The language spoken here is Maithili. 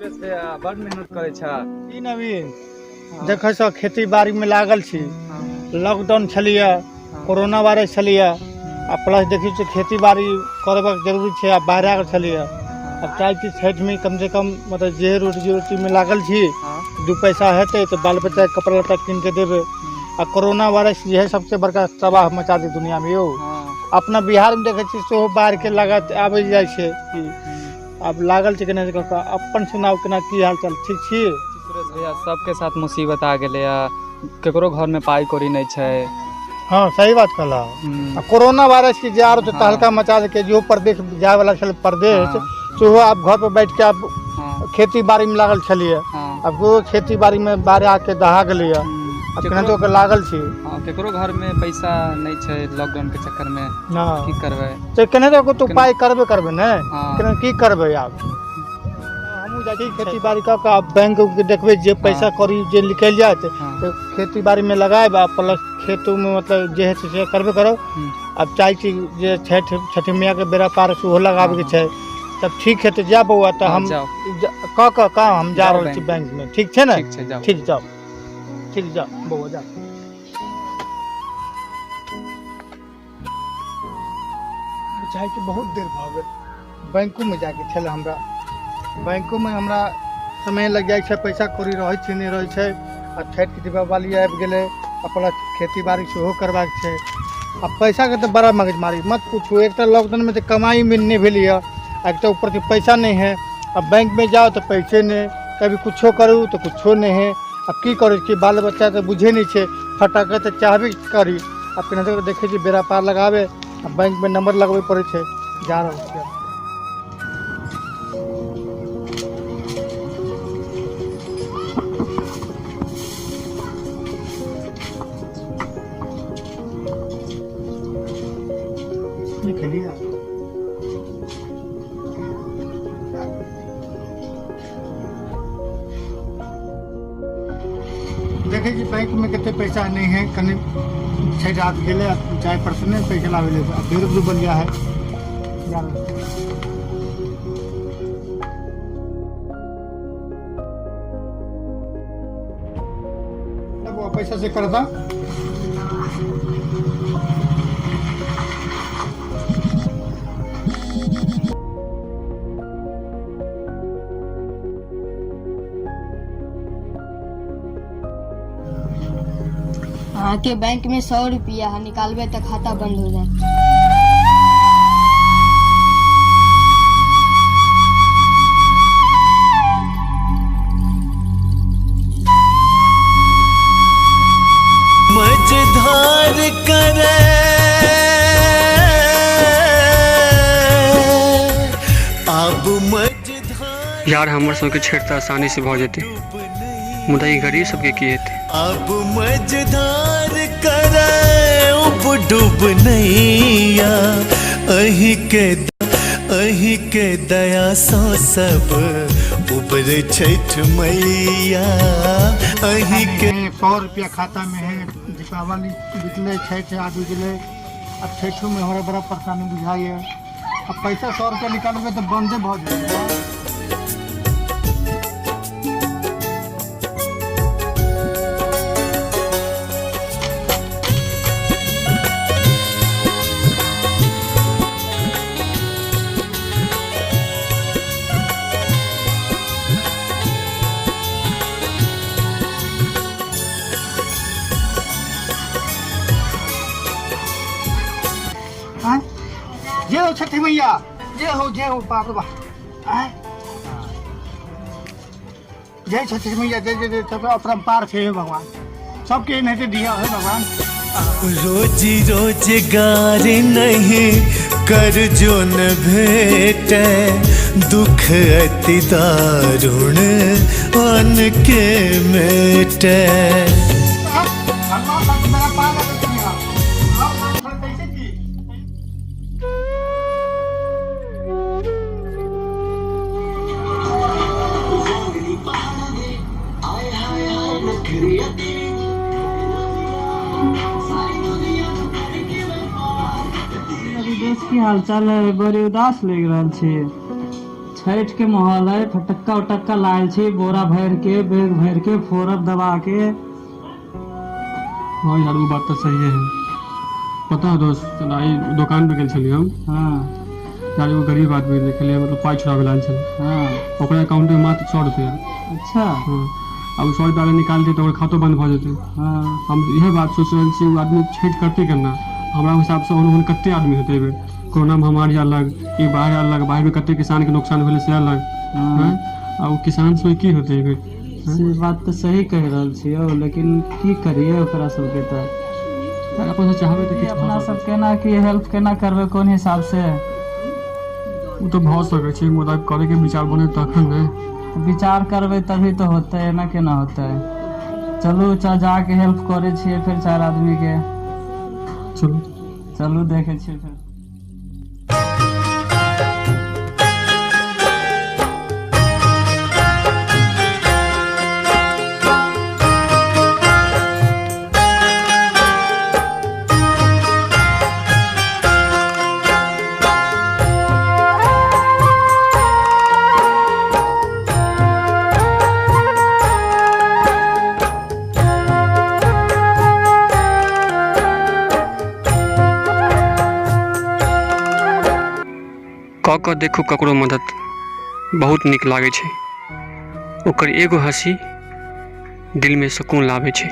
सुरेश भैया बड़ मेहनत करै छह। की नवीन, देखै छह खेती बाड़ी में लागल छी। लॉकडाउन छलियै, कोरोना वायरस छलियै, आ प्लस देखै छियै खेती बाड़ी करबाक जरूरी छै। आ बाढ़ि आयल छलियै। आब चाहै छी छठिमे कम से कम मतलब जे रोजी रोटीमे लागल छी, दू पैसा हेतै तऽ बाल बच्चाके कपड़ा लत्ता कीन के देबै। आ कोरोना वायरस इएह सबसे बड़का तबाह मचा दै दुनियामे यौ। अपना बिहारमे देखै छियै सेहो बाढ़िके लागत आबै जाइ छै। की आब लागल छै केना कऽ कऽ। अपन सुनाउ, केना की हाल चाल, ठीक छी? सुरेश भैया, सबके साथ मुसीबत आ गेलै है, केकरो घरमे पाइ कौड़ी नहि छै। हँ, सही बात कहला। आ कोरोना वायरस के जे आरो तहलका मचा देलकै, जो परदेश जाय वाला छलै परदेश, सेहो आब घर पर बैठ के आब खेती बाड़ी में लागल छलियै। आब वो खेती बाड़ी में बाढ़ि आके दहा गेलैया। आब केनाहितो के लागल छी। हँ, केकरो घरमे पैसा नहि छै लॉकडाउन के चक्करमे। की करबै? तऽ केनाहितो के तऽ उपाय करबे करबै ने। केना की करबै? आब हमहूँ जाइ छी खेती बाड़ी कऽ कऽ, आब बैंक उंक देखबै जे पैसा कौड़ी जे निकलि जायत तऽ खेती बाड़ीमे लगायब, आ प्लस खेतोमे मतलब जे हेतै से करबे करब। आब चाहै छी जे छठि छठि मैयाके बेड़ा पार सेहो लगाबैके छै। तब ठीक है, तऽ जा बौआ, तऽ हम जाउ। कऽ कऽ काम हम जा जाउ रहल छी बैंक। बैंकमे। ठीक छै ने? ठीक छै, जाउ। ठीक, जाउ, ठीक, जाउ बौआ, जाउ। चाहे कि बहुत देर भऽ गेल, बैंकोमे जाइके छलै हमरा। बैंकोमे हमरा समय लागि जाइ छै, पैसा कौड़ी रहै छै, नहि रहै छै। आ छठिके दीपावली आबि गेलै, आ प्लस खेती बाड़ी सेहो करबाक छै। आ पैसाके तऽ बड़ा मगजमारी, मत पूछू। एक तऽ लॉकडाउनमे तऽ कमाइ भी नहि भेल यऽ, आ एक तऽ ऊपरसँ पैसा नहि है। आ बैंकमे जाउ तऽ पैसे नहि, कभी कुछो करू तऽ कुछो नहि है। आब की करै छी? बाल बच्चा तऽ बुझै नहि छै, फटाके तऽ चाहबे करी। आब केनाहितो कऽ देखै छी बेड़ा पार लगाबै, आ बैंकमे नम्बर लगबै पड़ै छै। जा रहल छियै। निकलिए। देखै छी बैंकमे कते पैसा नहि है। कनि छठि आबि गेलै, जाय पड़तै ने पैसा लाबै लए। आब बेर डूबल जा है, जा रहल छी। बौआ, पैसा चेक करता। अहाँके बैंक में 100 रुपया है, निकालबे तऽ खाता बंद हो जाए। मझधार करे अब मझधार। यार, हमर सबके छठि तऽ आसानी से भऽ जेतै, मुदा ई गरीब सबके की हेतै? अब मझधार करे उब डूब नैया, अहीं के दया सँ सब उबरे छठि मैया, अहीं के। 100 रुपया खाता में है। दीपावली बीतलै, छठि आबि गेलै। आब छठिओमे हमरा बड़ा परेशानी बुझाइए। अब पैसा 100 रुपया निकालबै तऽ बंदे भऽ जेतै। आँय? जय हो छठी मैया, जय हो, जय हो। बाप रे बाप! आँय? जय छठी मैया, जय जय जय। सब अपरम्पार छै हे भगवान, सबके एनाहिते दिया हे भगवान। रोजी रोजगार नहीं, कर्जो न भेटे, दुख अति दारुण अन के मेटे। भगवान सबके मेरा पार लगेथिन। लॉकडाउन कैसे की? अभी देश की हालचाल है? बड़ी उदास लागि रहल छी। छठ के माहौल है, फटक्का उटक्का लायल छी, बोरा भर के, बैग भर के, फोरब दबा के। हाँ यार, वो बात तऽ सही है। पता है दोस्त, आइ दोकान पे गेल छलियै हम। यार, एगो गरीब आदमी देखलियै, मतलब पाइ छोड़ाबै लए आयल छलै। ओकरा अकाउंट में मात्र 100 रुपया। हाँ, आब 100 रुपया अगर निकालतै तऽ ओकर खातो बंद भऽ जेतै। हम इएह बात सोचि रहल छी, ओ आदमी छठि करतै केना? हमरा हिसाबसँ ओहन ओहन कते आदमी हेतै एहिबेर। कोरोना महामारी अलग, ई बाढ़ि अलग, बाढ़िमे कते किसानके नुकसान भेलै से अलग। हँ, आ ओ किसान सबके की होतै एहिबेर? से बात तऽ सही कहि रहल छी यौ, लेकिन की करियै ओकरा सबके तऽ? यार, अपन से चाहबै तऽ किछु भऽ अपना सकै सब केना की हेल्प केना करबै, कोन हिसाब से? ओ तऽ भऽ सकै छै, मुदा करैके विचार बने तखन ने। विचार करबै तभी तऽ होतै, एना केना होतै? चलू, जाके हेल्प करै छियै फेर चारि आदमी के। चलू। चलू, देखै छियै फेर। कऽ कऽ देखू ककरो मदद, बहुत नीक लागै छै। ओकर एगो हँसी दिलमे सुकून लाबै छै।